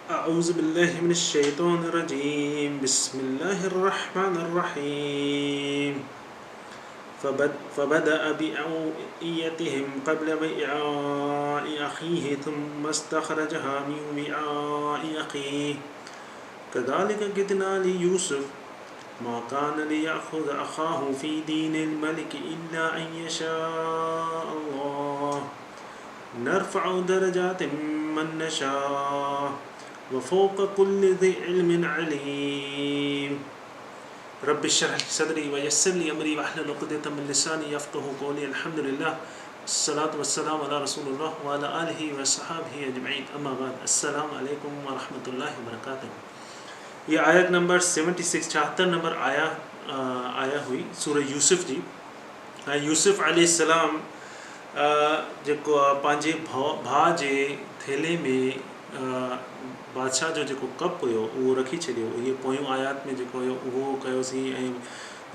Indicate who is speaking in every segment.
Speaker 1: اعوذ بالله من الشيطان الرجيم بسم الله الرحمن الرحيم فبدأ بأوعيتهم قبل وعاء أخيه ثم استخرجها من وعاء أخيه كذلك كدنا ليوسف ما كان ليأخذ أخاه في دين الملك إلا أن يشاء الله نرفع درجات من نشاء وفوق كل ذي علم عليم رب اشرح لي صدري ويسر لي امري واحلل عقدة من لساني يفقهوا قولي الحمد لله الصلاة والسلام على رسول الله وعلى آله وصحابه اجمعين اما بعد السلام عليڪم ورحمة الله وبرڪاته هي آيت نمبر 76 76 نمبر آيا آيا هئي سورة يوسف جي ۽ يوسف عليه السلام جيڪو آ پنهنجي ڀاء جي ٿيلهي ۾ بادشاهه جو جيڪو ڪپ هيو اهو رکي ڇڏيو. اهي پويون آيات ۾ جيڪو هيو اهو ڪيوسين ۽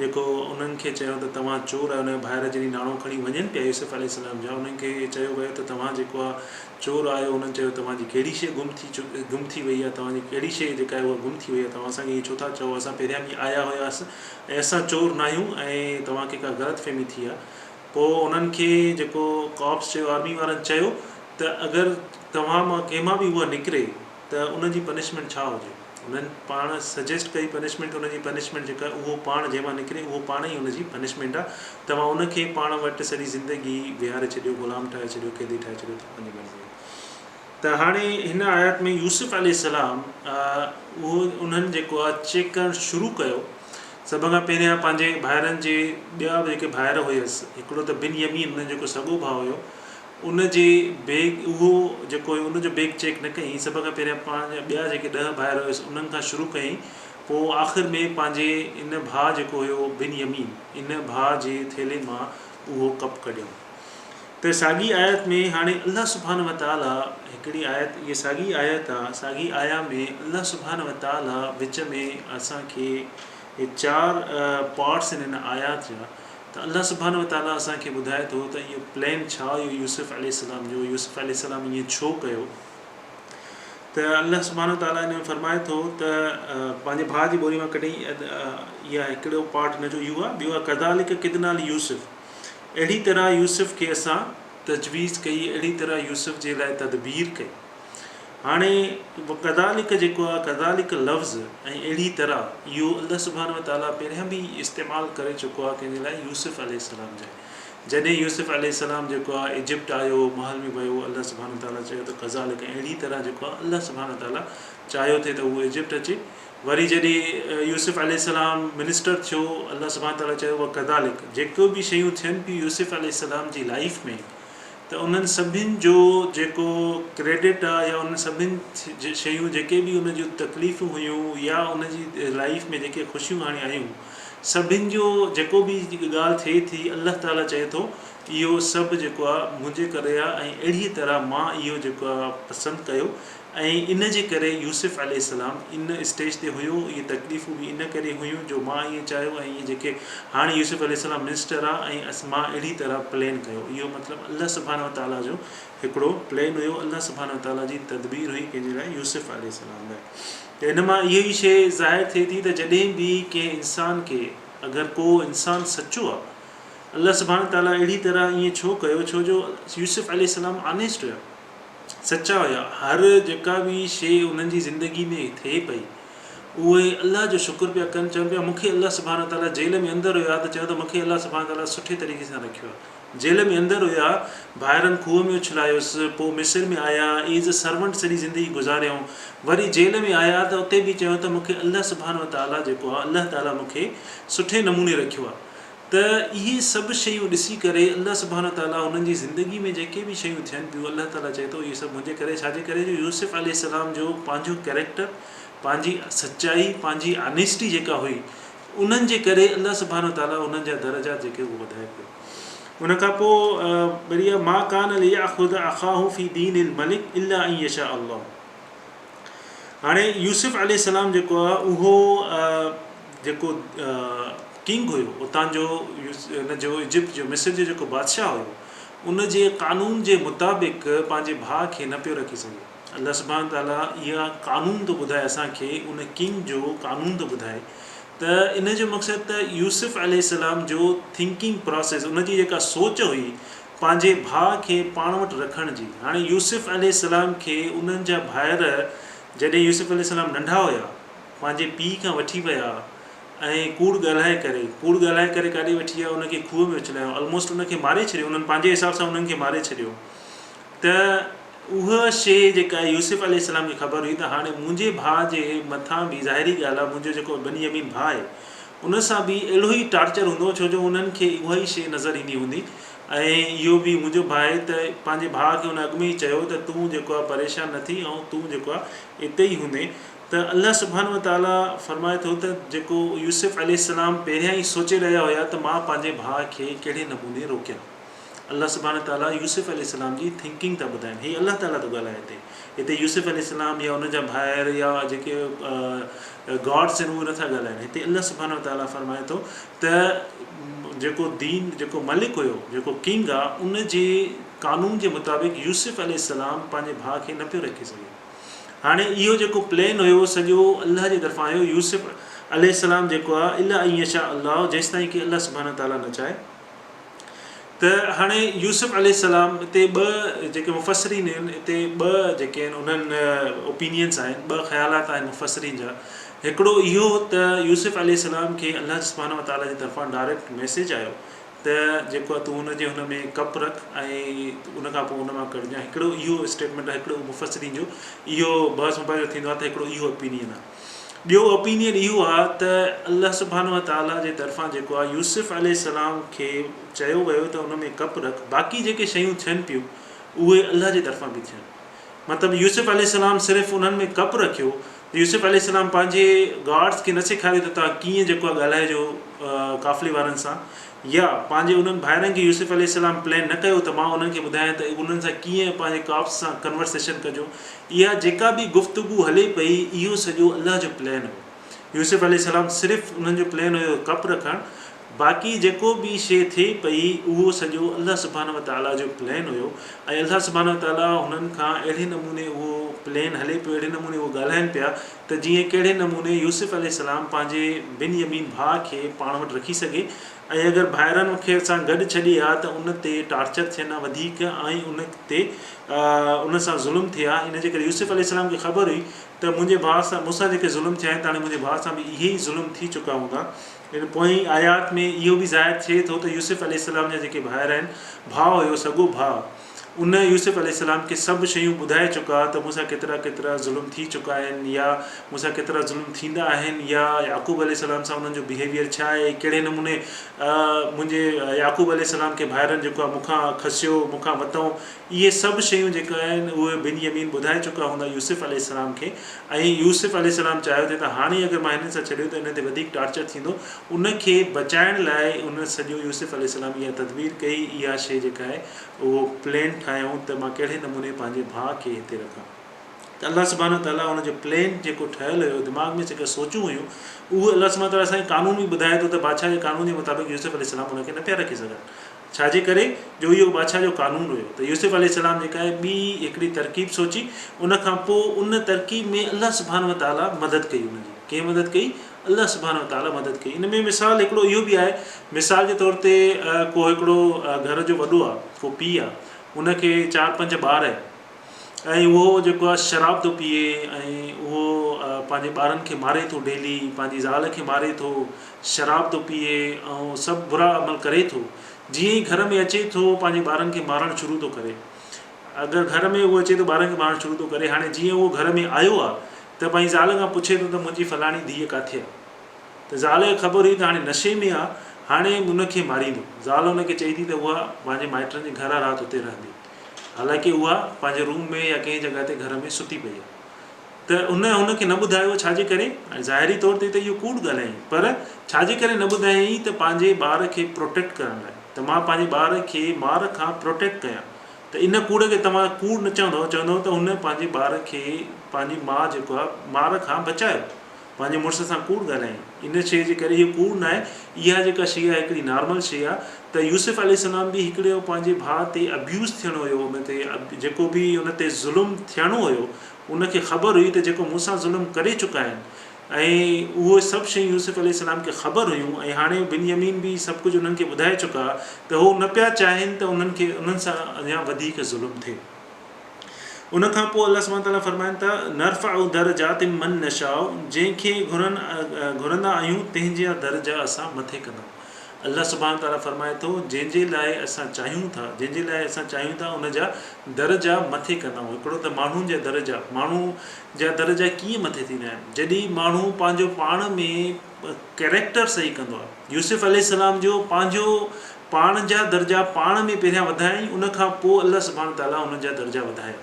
Speaker 1: جيڪو انهن کي چيو ته توهان چور آهيو ان جا ڀائر جڏهن ناڻو کڻي وڃن پيا يوسف عليه السلام جا انهن کي چيو ويو ته توهان جيڪو آ چور آهيو انهن چيو توهان جي ڪهڙي شيء گم ٿي گم ٿي وئي آهي توهان جي ڪهڙي شيء جيڪا آهي اها گم ٿي وئي آهي توهان اسان کي ائين ڇو ٿا چئو اسان پهريان به آيا هياسين ۽ اسان چور ناهيون ۽ توهان کي ڪا غلط فهمي ٿي آهي پوء انهن کي جيڪو ڪاپس چيو آرمي وارن چيو ته اگر توهان مان ڪنهن مان به اها نڪري ته ان جي پنشمينٽ ڇا هجي انهن پاڻ سجيسٽ ڪئي پنشمينٽ ان جي پنشمينٽ جيڪا اهو پاڻ جنهن مان نڪري اهو پاڻ ئي ان جي پنشمينٽ آهي توهان ان کي پاڻ وٽ سڄي زندگي ويهاري ڇڏيو غلام ٺاهي ڇڏيو قيدي ٺاهي ڇڏيو توهان جي مرضي ته هاڻي هن آيت ۾ يوسف عليه السلام اهو انهن جيڪو آهي چيڪ ڪرڻ شروع ڪيو سڀ کان پهريان پنهنجي ڀائرن جي ٻيا به جيڪي ڀائر هيس هڪڙو ته بن يمين ان جو جيڪو سڳو ڀاء هيو ان جي بيگ اهو جيڪو هيو ان جو بيگ چيڪ نه ڪيائين سڀ کان پهريان پنهنجا ٻيا جيڪي ڏهه ڀائر هيس انهن کان شروع ڪيائين پوء آخر ۾ پنهنجي ان ڀاء جيڪو هيو بن يمين ان ڀاء جي ٿيلهي مان اهو ڪپ ڪڍيائون. ته ساڳي آيت ۾ هاڻي الله سبحانه وتعاليٰ هڪڙي آيت اها ساڳي آيت آ ساڳي آيا ۾ الله سبحانه وتعاليٰ وچ ۾ اسان کي اهي چار پارٽس آهن هن آيات جا ته الله سبحانه وتعاليٰ اسان کي ٻڌائي ٿو ته اهو پلان ڇا هيو يوسف عليه السلام جو يوسف عليه السلام ائين ڇو ڪيو ته الله سبحانه وتعاليٰ ان ۾ فرمائي ٿو ته پنهنجي ڀاء جي ٻوري مان ڪڍي اها هڪڙو پارٽ هن جو اهو آ ٻيو آ ڪذالڪ ڪدنا ليوسف اهڙي طرح يوسف کي اسان تجويز ڪئي، اهڙي طرح يوسف جي لاء تدبير ڪئي. هاڻي وڪذالڪ جيڪو آهي ڪذالڪ لفظ ۽ اهڙي طرح اهو الله سبحانه وتعاليٰ پهريان به استعمال ڪري چڪو آهي ڪنهن جي لاء يوسف عليه السلام جي لاء جڏهن يوسف عليه السلام جيڪو آهي ايجپٽ آيو محل ۾ ويو الله سبحانه وتعاليٰ چيو ته ڪذالڪ اهڙي طرح جيڪو آهي الله سبحانه وتعاليٰ چاهيو ٿي ته هو ايجپٽ اچي وري جڏهن يوسف عليه السلام منسٽر ٿيو الله سبحانه تعالٰي چيو وڪذالڪ جيڪو به شيون ٿين پيون يوسف عليه السلام جي لائيف ۾ ته انهن سڀن جو جيڪو ڪريڊٽ آ يا انهن سڀن شيون جيڪي به ان جون تڪليفون هيون يا ان جي لائيف ۾ جيڪي خوشيون هاڻي آيون سڀن جو جيڪو به ڳالهه ٿئي ٿي الله تعالٰي چئي ٿو اهو سڀ جيڪو آ منهنجي ڪري آ ۽ اهڙي طرح مان اهو جيڪو آ پسند ڪيو ۽ ان جي ڪري يوسف عليه السلام ان اسٽيج تي هيو، اهي تڪليفون به ان ڪري هيون جو مان ائين چاهيو ۽ اهي جيڪي هاڻي يوسف عليه السلام منسٽر آ ۽ مان اهڙي طرح پلين ڪيو اهو مطلب الله سبحانه وتعاليٰ جو هڪڙو پلين هيو الله سبحانه وتعاليٰ جي تدبير هئي ڪنهن جي لاء يوسف عليه السلام لاء ته ان مان اهو ئي شيء ظاهر ٿئي ٿي ته جڏهن به ڪنهن انسان کي اگر ڪو انسان سچو آ الله سبحانه وتعاليٰ اهڙي طرح ائين ڇو ڪيو ڇو جو يوسف عليه السلام آنيسٽ هيا سچا هيا هر جيڪا به شيء انهن جي زندگي ۾ ٿئي پئي اهي الله جو شڪر پيا ڪن چون پيا مون کي الله سبحانه وتعاليٰ جيل ۾ اندر هيا ته چيو ته مون کي الله سبحانه وتعاليٰ سٺي طريقي سان رکيو آهي جيل ۾ اندر هيا ڀائرن کوهه ۾ اڇلايس پوء مصر ۾ آيا ايز اي سرونٽ سڄي زندگي گذاريائون وري جيل ۾ آيا ته اتي به چيو ته مون کي الله سبحانه وتعاليٰ جيڪو آهي الله تعاليٰ مون کي سٺي نموني رکيو آهي ته اهي سڀ شيون ڏسي ڪري الله سبحانه وتعاليٰ انهن جي زندگي ۾ جيڪي به شيون ٿين پيون الله تعاليٰ چئي ٿو اهي سڀ منهنجي ڪري ڇا جي ڪري جو يوسف عليه السلام جو پنهنجو ڪيريڪٽر پنهنجي سچائي پنهنجي آنيسٽي جيڪا هئي انهن جي ڪري الله سبحانه وتعاليٰ انهن جا درجات جيڪي اهو وڌائي پيو ان کان پوء وري ما ڪان ليأخذ اخاه في دين الملڪ الا ان يشاء الله هاڻي يوسف عليه السلام جيڪو آهي اهو جيڪو ڪنگ هيو اتان جو ان جو ايجپٽ جو مصر جو جيڪو بادشاهه هيو ان جي قانون جي مطابق پنهنجي ڀاء کي نه پيو رکي سگهي. الله سبحانه تعاليٰ اها قانون ٿو ٻڌائي اسان کي ان ڪنگ جو قانون ٿو ٻڌائي ته ان جو مقصد ته يوسف عليه السلام جو ٿنڪنگ پراسيس ان جي جيڪا سوچ هئي پنهنجي ڀاء کي پاڻ وٽ رکڻ جي هاڻي يوسف عليه السلام کي انهن جا ڀائر جڏهن يوسف عليه السلام ننڍا هيا پنهنجي پيء کان وٺي ويا ۽ ڪوڙ ڳالهائي ڪري ڪوڙ ڳالهائي ڪري ڪاڏي وٺي ويا ان کي کوهه ۾ اڇلايو الموسٽ ان کي ماري ڇڏيو انهن پنهنجي حساب سان انهن کي ماري ڇڏيو ته اها شيء جيڪا يوسف عليه السلام کي خبر هئي ته هاڻي منهنجي ڀاء جي مٿان به ظاهري ڳالهه آهي منهنجو جيڪو بني يمين ڀاء آهي ان سان به اهڙو ئي ٽارچر هوندو ڇو جو انهن کي اها ئي شيء نظر ايندي هوندي ۽ اهو به منهنجو ڀاء آهي ته پنهنجي ڀاء کي ان اڳ ۾ ئي چيو ته تون جيڪو آهي پريشان نه ٿي ۽ تون جيڪو آهي اتي ئي هوندين ته الله سبحانه وتعاليٰ فرمائي ٿو ته جيڪو يوسف عليه السلام پهريان ئي سوچي رهيا هيا ته مان پنهنجي ڀاء کي ڪهڙي نموني روڪيان. الله سبحانه وتعاليٰ يوسف عليه السلام جي ٿنڪنگ ٿا ٻڌائن. هي الله تعاليٰ ٿو ڳالهائي هتي. هتي يوسف عليه السلام يا ان جا ڀائر يا جيڪي گاڊس آهن اهي نٿا ڳالهائن. هتي الله سبحانه وتعاليٰ فرمائي ٿو ته جيڪو دين جيڪو ملڪ هيو جيڪو ڪنگ آ ان جي قانون جي مطابق يوسف عليه السلام پنهنجي ڀاء کي نه پيو رکي سگهي. هاڻي اهو جيڪو پلين هيو سڄو الله جي طرفان هيو. يوسف عليه السلام جيڪو آ الا ان يشاء الله جيستائين ڪي الله سبحانه وتعاليٰ نه چاهي. ته هاڻي يوسف عليه السلام اتي ٻه جيڪي مفسرين آهن اتي ٻه جيڪي آهن انهن اوپينينس آهن ٻه خيالات آهن مفسرين جا هڪڙو اهو ته يوسف عليه السلام کي الله سبحانه وتعالٰي جي طرفان ڊائريڪٽ ميسيج آيو ته جيڪو تون ان جي هن ۾ ڪپ رک ۽ ان کان پوء ان مان ڪڍجان هڪڙو اهو اسٽيٽمينٽ آهي هڪڙو مفسرين جو اهو بحث مباحثو ٿيندو آهي ته هڪڙو اهو اوپينين آهي ٻيو اوپينين اهو آ ته الله سبحانه وتعاليٰ جي طرفان جيڪو آ يوسف عليه السلام کي چيو ويو ته ان ۾ ڪپ رک باقي جيڪي شيون ٿين پيون اهي الله جي طرفان پيون ٿين مطلب يوسف عليه السلام صرف انهن ۾ ڪپ رکيو ته يوسف عليه السلام پنهنجي گارڊز کي نه سيکاريو ته توهان ڪيئن جيڪو آ ڳالهائجو قافلي وارن سان يا پنهنجي انهن ڀائرن کي يوسف عليه السلام پلين نه ڪيو ته مان انهن کي ٻڌايان ته انهن سان ڪيئن پنهنجي ڪاپس سان ڪنورسيشن ڪجو. اها جيڪا به گفتگو هلي پئي اهو سڄو الله جو پلين هيو. يوسف عليه السلام صرف انهن جو پلين هيو ڪپ رکڻ باقي جيڪو به شيء ٿئي پئي اهو سڄو الله سبحانه وتعاليٰ جو پلين هيو ۽ الله سبحانه وتعاليٰ هنن کان اهڙي نموني اهو پلين هلي پيو اهڙي نموني اهو ڳالهائن پيا ته جيئن ڪهڙي نموني يوسف عليه السلام پنهنجي بن يمين ڀاء کي پاڻ وٽ رکي سگهي ۽ اگر ڀائرن کي سان گڏ ڇڏي ها ته ان تي ٽارچر ٿين ها وڌيڪ ۽ ان تي ان سان ظلم ٿئي ها ان جي ڪري يوسف عليه السلام کي خبر هئي ته منهنجي ڀاء سان مون سان جيڪي ظلم ٿيا آهن ته هاڻي منهنجي ڀاء سان به اهي ئي ظلم ٿي چڪا هوندا ان پوئين آيات ۾ اهو به ظاهر ٿئي ٿو ته يوسف عليه السلام جا جيڪي ڀائر آهن ڀاء هيو سڳو ڀاء ان يوسف عليه السلام کي سڀ شيون ٻڌائي چڪا ته مون سان ڪيترا ڪيترا ظلم ٿي چڪا آهن يا مون سان ڪيترا ظلم ٿيندا آهن يا يعقوب عليه السلام سان انهن جو بيهيويئر ڇا آهي ڪهڙي نموني منهنجي يعقوب عليه السلام کي ڀائرن جيڪو آهي مون کان کسيو مون کان وتئون اهي سڀ شيون جيڪا آهن اهي بن يمين ٻڌائي چڪا هوندا يوسف عليه السلام کي ۽ يوسف عليه السلام چاهيو ٿي ته هاڻي اگر مان هنن سان ڇڏيو ته انهن تي وڌيڪ ٽارچر ٿيندو ان کي بچائڻ لاء ان سڄو يوسف عليه السلام اها تدبير ڪئي اها شيء جيڪا آهي اهو پلين ٺاهيائون ته مان ڪهڙي نموني پنهنجي ڀاء کي هتي رکان ته الله سبحانه وتعاليٰ ان جو پلين جيڪو ٺهيل هيو دماغ ۾ جيڪا سوچون هيون اهو الله سبحانه وتعاليٰ اسان کي قانون به ٻڌائي ٿو ته بادشاهه جي قانون جي مطابق يوسف عليه السلام ان کي نه پيا رکي سگهن ڇا جي ڪري جو اهو بادشاهه جو قانون هيو ته يوسف عليه السلام جيڪا آهي ٻي هڪڙي ترڪيب سوچي ان کان پوء ان ترڪيب ۾ الله سبحانه وتعاليٰ مدد ڪئي ان جي ڪنهن مدد ڪئي الله سبحانه وتعاليٰ مدد ڪئي ان ۾ مثال هڪڙو اهو به آهي مثال جي طور تي ڪو هڪڙو گهر جو وڏو آهي ڪو پيء آهي ان کي چار پنج ٻار آهن ۽ اهو جيڪو آهي شراب ٿو پيئي ۽ اهو پنهنجي ٻارن کي ماري ٿو ڊيلي پنهنجي زال کي ماري ٿو شراب ٿو پيئي ۽ سڀ برا عمل ڪري ٿو جيئن ئي گهر ۾ اچي ٿو پنهنجي ٻارن کي مارڻ شروع ٿو ڪري اگر گهر ۾ اهو اچي ٿو ٻارن کي مارڻ شروع ٿو ڪري هاڻي جيئن اهو گهر ۾ آيو آهي ته پنهنجي زال کان پڇي ٿو ته منهنجي فلاڻي ڌيء ڪاٿي آهي ته زال کي خبر هئي ته هاڻي نشي ۾ آهي هاڻي ان کي ماريندو زال ان کي چئي ٿي ته اها پنهنجي مائٽن جي گهر آ رات اتي رهندي حالانڪه اها پنهنجي روم ۾ يا ڪنهن جڳهه تي گهر ۾ ستي پئي آهي ته هن هن کي نه ٻڌايو ڇا جي ڪري؟ هاڻي ظاهري طور تي ته اهو ڪوڙ ڳالهايائين پر ڇا جي ڪري نه ٻڌايائين ته پنهنجي ٻار کي پروٽيڪٽ ڪرڻ لاء ته مان پنهنجي ٻار کي مار کان پروٽيڪٽ ڪيان ته ان ڪوڙ کي توهان ڪوڙ نه چوندؤ چوندؤ ته هن پنهنجي ٻار کي پنهنجي ماء جيڪو آهي مار کان بچايو. پنهنجي مڙس سان ڪوڙ ڳالهايائين. ان شيء جي ڪري اهو ڪوڙ ناهي، اها جيڪا شيء آهي هڪڙي نارمل شيء آهي ته يوسف عليه السلام به هڪڙو پنهنجي ڀاء تي ابيوز ٿيڻو هيو ان تي جيڪو به ان تي ظلم ٿيڻو هيو ان کي خبر هئي ته جيڪو مون سان ظلم ڪري چڪا آهن ۽ اهي سڀ شيون يوسف عليه السلام کي خبر هيون ۽ هاڻي بن يمين به سڀ ڪجهه انهن کي ٻڌائي چڪا ته هو نه پيا چاهين ته انهن کي انهن سان اڃا وڌيڪ ظلم ٿئي. ان کان پوء الله سبحانه وتعاليٰ فرمائن ٿا، نرفع درجات من نشاء جنهن کي گهرن گهرندا آهيون تنهن جا درجا اسان مٿي ڪندا آهيون. الله سبحانه وتعاليٰ فرمائي ٿو جنهن جي لاء اسان چاهيون ٿا جنهن جي لاء اسان چاهيون ٿا ان جا درجا مٿي ڪندا آهيون. هڪڙو ته ماڻهن جا درجا ماڻهو جا درجا ڪيئن مٿي ٿيندا آهن جڏهن ماڻهو پنهنجو پاڻ ۾ ڪريڪٽر صحيح ڪندو آهي. يوسف عليه السلام جو پنهنجو پاڻ جا درجا پاڻ ۾ پهريان وڌايائين ان کان پوء الله سبحانه تعاليٰ انهن جا درجا وڌايا.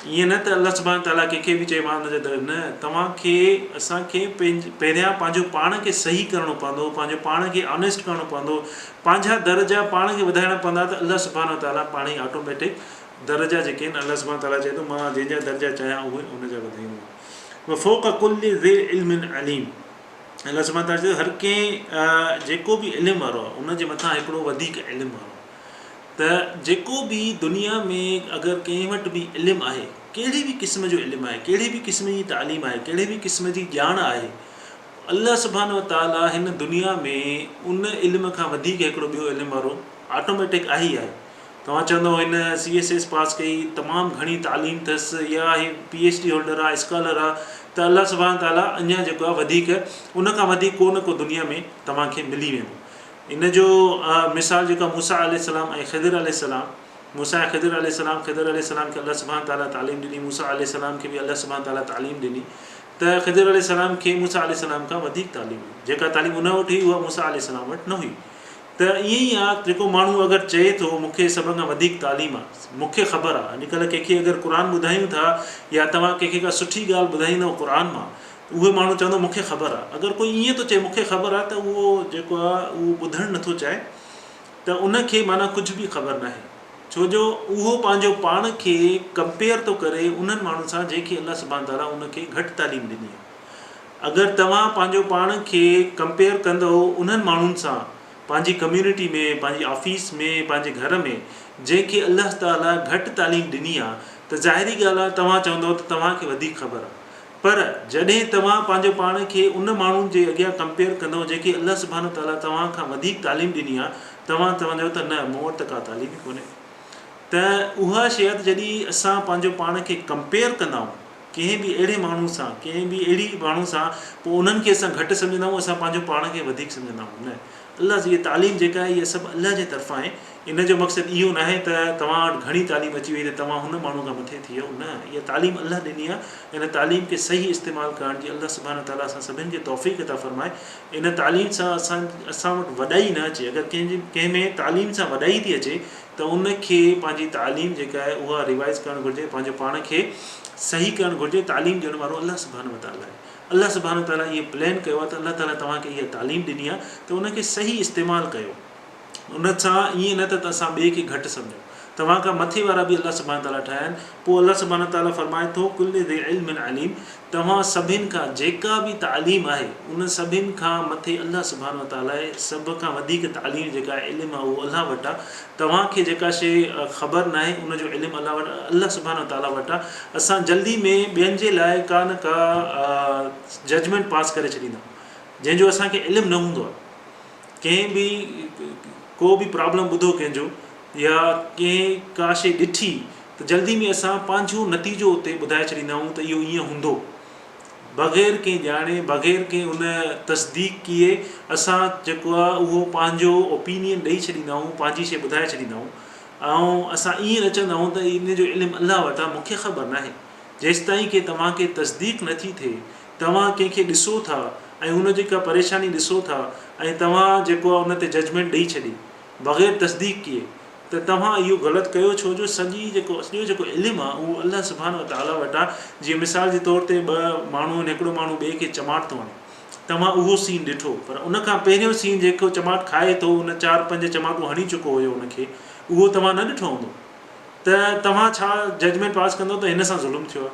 Speaker 1: ائين نه ته الله سبحانه تعاليٰ ڪنهن کي به چئي مان ان جا درجا نه توهان کي اسان کي پهريان پنهنجو پاڻ کي صحيح ڪرڻو پوندو پنهنجو پاڻ کي آنيسٽ ڪرڻو پوندو پنهنجا درجا پاڻ کي وڌائڻا پوندا ته الله سبحانه تعاليٰ پاڻ ئي آٽوميٽڪ درجا جيڪي آهن الله سبحانه تعاليٰ چئي ٿو مان جنهن جا درجا چاهيان اهي ان جا وڌائيندو آهيان. وفوق ڪل ذي علم عليم الله سبحانه وتعالٰي چيو هر ڪنهن جيڪو به علم وارو آهي ان جي مٿان هڪڙو وڌيڪ علم وارو آهي ته جيڪو به دنيا ۾ اگر ڪنهن وٽ به علم آهي ڪهڙي به قسم جو علم آهي ڪهڙي به قسم جي تعليم آهي ڪهڙي به قسم جي ڄاڻ آهي الله سبحانه وتعالٰي هن دنيا ۾ ان علم کان وڌيڪ هڪڙو ٻيو علم وارو آٽوميٽڪ آهي ئي آهي توهان چوندؤ هن سي ايس ايس پاس ڪئي تمام گهڻي تعليم اٿس يا هي پي ايڇ ڊي هولڊر آهي اسڪالر آهي ته الله سبحانه تعالٰي اڃا جيڪو آهي وڌيڪ ان کان وڌيڪ ڪو نه ڪو دنيا ۾ توهان کي ملي ويندو ان جو مثال جيڪو آهي موسيٰ عليه السلام ۽ خضر عليه السلام موسيٰ ۽ خضر عليه السلام خضر عليه السلام کي الله سبحانه تعالٰي تعليم ڏني موسيٰ عليه السلام کي به الله سبحانه تعالٰي تعليم ڏني ته خضر عليه السلام کي موسيٰ عليه السلام کان وڌيڪ تعليم هئي جيڪا تعليم ان وٽ هئي اها موسيٰ عليه السلام وٽ نه هئي ته ائين ئي آ جيڪو ماڻهو اگر چئي ٿو مون کي سڀ کان وڌيڪ تعليم آ مون کي خبر آ اڄڪلهه ڪنهن کي اگر قرآن ٻڌايون ٿا يا توهان ڪنهن کي ڪا سٺي ڳالهه ٻڌائيندؤ قرآن مان ته اهو ماڻهو چوندو مون کي خبر آ اگر ڪوئي ائين ٿو چئي مون کي خبر آ ته اهو جيڪو آ اهو ٻڌڻ نٿو چاهي ته ان کي معنيٰ ڪجهه به خبر ناهي ڇو جو اهو پنهنجو پاڻ کي ڪمپيئر ٿو ڪري انهن ماڻهن سان جنهن کي الله سبحانه تعاليٰ ان کي گهٽ تعليم ڏني آ. اگر توهان پنهنجو پاڻ کي ڪمپيئر ڪندؤ انهن ماڻهن سان پنهنجي ڪميونٽي ۾ پنهنجي آفيس ۾ پنهنجي گهر ۾ جنهن کي الله تعالي گهٽ تعليم ڏني آ ته ظاهري ڳالهه آ توهان چوندؤ ته توهان کي وڌيڪ خبر آ پر جڏهن توهان پنهنجو پاڻ کي ان ماڻهن جي اڳيان ڪمپيئر ڪندؤ جنهن کي الله سبحانه تعالي توهان کان وڌيڪ تعليم ڏني آ توهان چوندؤ ته نه مون وٽ ته ڪا تعليم ئي ڪونهي ته اها شيء آ ته جڏهن اسان پنهنجو پاڻ کي ڪمپيئر ڪندا آهيون ڪنهن به اهڙي ماڻهو سان، ڪنهن به اهڙي ماڻهو سان پوء انهن کي اسان گهٽ سمجهندا آهيون، اسان پنهنجو پاڻ کي وڌيڪ سمجهندا آهيون. نه، الله جي تعليم جيڪا آهي اها سڀ الله جي طرفان آهي. ان جو مقصد اهو ناهي ته توهان وٽ گهڻي تعليم اچي وئي ته توهان هن ماڻهو کان مٿي ٿي ويو. نه، اها تعليم الله ڏني آهي. ان تعليم کي صحيح استعمال ڪرڻ جي الله سبحانه وتعاليٰ اسان سڀني کي توفيق عطا فرمائي. ان تعليم سان اسان اسان وٽ وڏائي نه اچي. اگر ڪنهن جي ڪنهن ۾ تعليم سان وڏائي ٿي اچي ته ان کي پنهنجي تعليم جيڪا آهي اها ريوائز ڪرڻ گهرجي پنهنجو پاڻ کي صحيح ڪرڻ گهرجي تعليم ڏيڻ وارو الله سبحانه وتعالٰي آهي الله سبحانه وتعالٰي اهي پلان ڪيو آهي ته الله تعالٰي توهان کي اها تعليم ڏني آهي ته ان کي صحيح استعمال ڪيو ان سان ائين نه ته اسان ٻئي کي گهٽ سمجهون توهان کان مٿي وارا به الله سبحانه وتعالٰي ٺاهيا آهن پوء الله سبحانه وتعالٰي فرمائي ٿو ڪل ذي علم عليم توهان سڀن کان جيڪا به تعليم آهي ان سڀن کان مٿي الله سبحانه وتعالٰي آهي، سڀ کان وڌيڪ تعليم جيڪا آهي علم آهي اهو الله وٽ آهي، توهان کي جيڪا شيء خبر ناهي ان جو علم الله وٽ الله سبحانه وتعالٰي وٽ آهي، اسان جلدي ۾ ٻين جي لاء ڪا نه ڪا ججمينٽ پاس ڪري ڇڏيندا آهيون جنهن جو اسان کي علم نه هوندو آهي، ڪنهن به ڪو به پرابلم ٻڌو ڪنهن جو يا ڪنهن ڪا شيء ڏٺي ته جلدي ۾ اسان پنهنجو نتيجو اتي ٻڌائي ڇڏيندا آهيون ته اهو ائين هوندو. بغير ڪنهن ڄاڻي، بغير ڪنهن ان تصديق ڪيئي اسان جيڪو آهي اهو پنهنجو اوپينين ڏئي ڇڏيندا آهيون، پنهنجي شيء ٻڌائي ڇڏيندا آهيون ۽ اسان ائين نه چوندا آهيون ته ان جو علم الله وٽ آهي، مون کي خبر ناهي. جيستائين ڪي توهان کي تصديق نه ٿي ٿئي، توهان ڪنهن کي ڏسو ٿا ۽ ان جي ڪا پريشاني ڏسو ٿا ۽ توهان جيڪو آهي ان تي ججمينٽ ڏئي ڇڏي، بغير تصديق ڪيئي ته توهان اهو غلط ڪيو ڇو جو سڄي جيڪو سڄو جيڪو علم آهي اهو الله سبحانه وتعاليٰ وٽ آهي جيئن مثال جي طور تي ٻه ماڻهو آهن هڪڙو ماڻهو ٻئي کي چماٽ ٿو هڻي توهان اهو سين ڏٺو پر ان کان پهريون سين جيڪو چماٽ کائي ٿو ان چار پنج چماٽون هڻي چڪو هيو ان کي اهو توهان نه ڏٺو هوندو ته توهان ڇا ججمينٽ پاس ڪندو ته هن سان ظلم ٿيو آهي.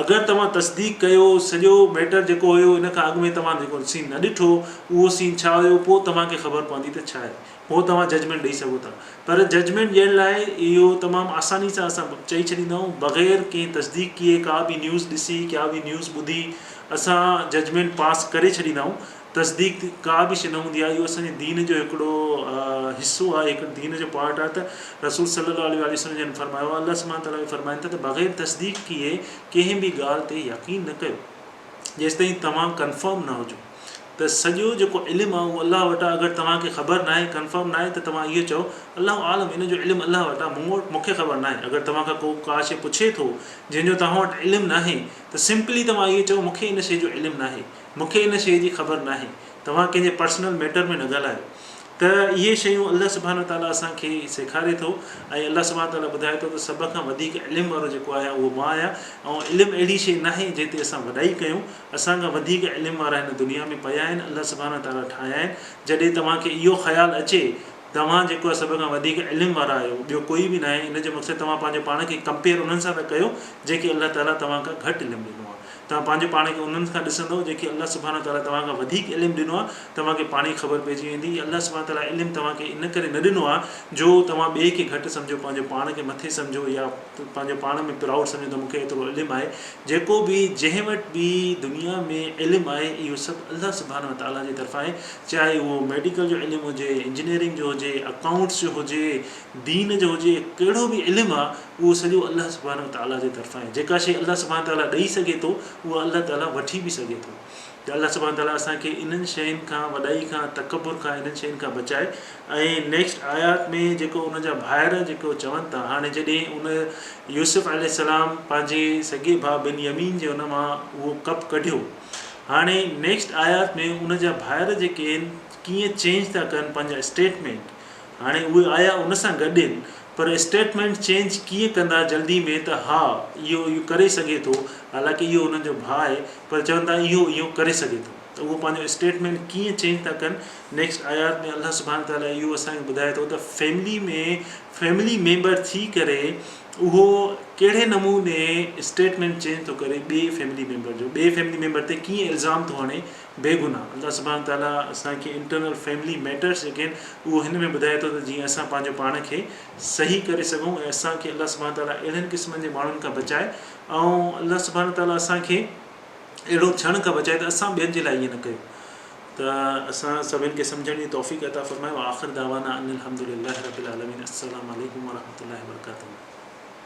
Speaker 1: اگر توهان تصديق ڪيو سڄو ميٽر جيڪو هيو ان کان اڳ ۾ توهان جيڪو سين نه ڏٺو اهو سين ڇا هيو پوء توهان کي خبر پوندي ته ڇا آهي پوء توهان ججمينٽ ڏئي سگهو ٿا پر ججمينٽ ڏيڻ لاء اهو تمام آساني سان اسان چئي ڇڏيندا آهيون بغير ڪنهن تصديق ڪيئي ڪا به نيوز ڏسي ڪا به نيوز ٻڌي اسان ججمينٽ پاس ڪري ڇڏيندا آهيون تصديق ڪا به شيء نه هوندي آهي اهو اسان جي دين جو هڪڙو حصو آهي هڪ دين جو پارٽ آهي ته رسول صلي الله عليه واٰله وسلم جن فرمايو آهي الله سبحانه تعالٰي به فرمائن ٿا ته بغير تصديق ڪيئي ڪنهن به ڳالهه تي يقين نه ڪيو جيستائين توهان ڪنفرم نه هجو ته سڄو جيڪو علم آهي اهو الله وٽ آهي اگر توهان کي خبر ناهي ڪنفرم ناهي ته توهان اهو چئو الله عالم ان جو علم الله وٽ آهي مون وٽ مون کي خبر ناهي اگر توهان کان ڪو ڪا شيء پڇي ٿو جنهن جو توهان وٽ علم ناهي ته سمپلي توهان اهو چئو مون کي ان شيء جو علم ناهي مون کي ان شيء جي خبر ناهي. توهان ڪنهن جي پرسنل ميٽر ۾ نه ڳالهايو. ته اهي شيون الله سبحانه وتعاليٰ اسان کي سيکاري ٿو ۽ الله سبحانه وتعاليٰ ٻڌائي ٿو ته سڀ کان وڌيڪ علم وارو جيڪو آهيان اهو مان آهيان ۽ علم اهڙي شيء ناهي جنهن تي اسان وڏائي ڪيون. اسان کان وڌيڪ علم وارا هن دنيا ۾ پيا آهن الله سبحانه وتعاليٰ ٺاهيا آهن. جڏهن توهان کي اهو خيال اچي توهان جيڪو آهي سڀ کان وڌيڪ علم وارا آهيو ٻيو ڪوئي به ناهي ان جو مقصد توهان پنهنجو پاڻ کي ڪمپيئر انهن سان ٿا ڪيو جنهن کي الله تعاليٰ توهان کان گهٽ علم ڏنو آهي توهان پنهنجو پاڻ کي انهن کان ڏسندؤ جنهن کي الله سبحانه وتعاليٰ توهان کان وڌيڪ علم ڏنو آهي توهان کي پاڻ ئي خبر پئجي ويندي الله سبحانه وتعاليٰ علم توهان کي ان ڪري نه ڏنو آهي جو توهان ٻئي کي گهٽ سمجهو پنهنجو پاڻ کي مٿي سمجهو يا پنهنجو پاڻ ۾ پرائوڊ سمجهو ته مون کي ايترو علم آهي جيڪو به جنهن وٽ به دنيا ۾ علم آهي اهو سڀ الله سبحانه وتعاليٰ جي طرفان آهي چاهي اهو ميڊيڪل جو علم هجي، انجنيئرنگ جو هجي، اڪائونٽس جو هجي، دين جو هجي، ڪهڙو به علم آ اهو سڄو الله سبحانه وتعاليٰ جي طرفان آهي. جيڪا شيء الله سبحانه وتعاليٰ ڏئي سگهي ٿو اها الله تعاليٰ وٺي به سگهي ٿو. ته الله سبحانه وتعاليٰ اسان کي انهن شين کان وڏائي کان تڪبر کان انهن شين کان بچائي ۽ نيڪسٽ آيات ۾ جيڪو ان جا ڀائر جيڪو چون ٿا هاڻي جڏهن ان يوسف عليه السلام پنهنجي سڳي ڀاء بن يمين جي ان مان اهو ڪپ ڪڍيو هاڻي نيڪسٽ آيات ۾ ان جا ڀائر جيڪي آهن ڪيئن چينج ٿا ڪن پنهنجا اسٽيٽمينٽ هاڻي اهي آيا ان سان گڏ آهن پر اسٽيٽمينٽ چينج ڪيئن ڪندا جلدي ۾ ته ها اهو اهو ڪري سگهي ٿو حالانڪه اهو انهن جو ڀاء آهي پر چون ٿا اهو اهو ڪري سگهي ٿو ته اهو پنهنجو اسٽيٽمينٽ ڪيئن چينج ٿا ڪن نيڪسٽ آيات ۾ الله سبحانه تعالٰي اهو اسان کي ٻڌائي ٿو ته فيملي ۾ فيملي ميمبر ٿي ڪري اهو ڪهڙي نموني اسٽيٽمينٽ چينج ٿو ڪري ٻئي فيملي ميمبر جو ٻئي فيملي ميمبر تي ڪيئن الزام ٿو هڻي بيگناهه الله سبحانه تعالي اسان کي انٽرنل فيملي ميٽرس جيڪي آهن اهو هن ۾ ٻڌائي ٿو ته جيئن اسان پنهنجو پاڻ کي صحيح ڪري سگهون ۽ اسان کي الله سبحانه تعالي اهڙن قسمن جي ماڻهن کان بچائي ۽ الله سبحانه تعالي اسان کي اهڙو ٿيڻ کان بچائي ته اسان ٻين جي لاء ائين نه ڪيون ته اسان سڀن کي سمجهڻ جي توفيق عطا فرمائي واخر دعوانا ان الحمد لله رب العالمين السلام عليڪم ورحمة الله وبرڪاته.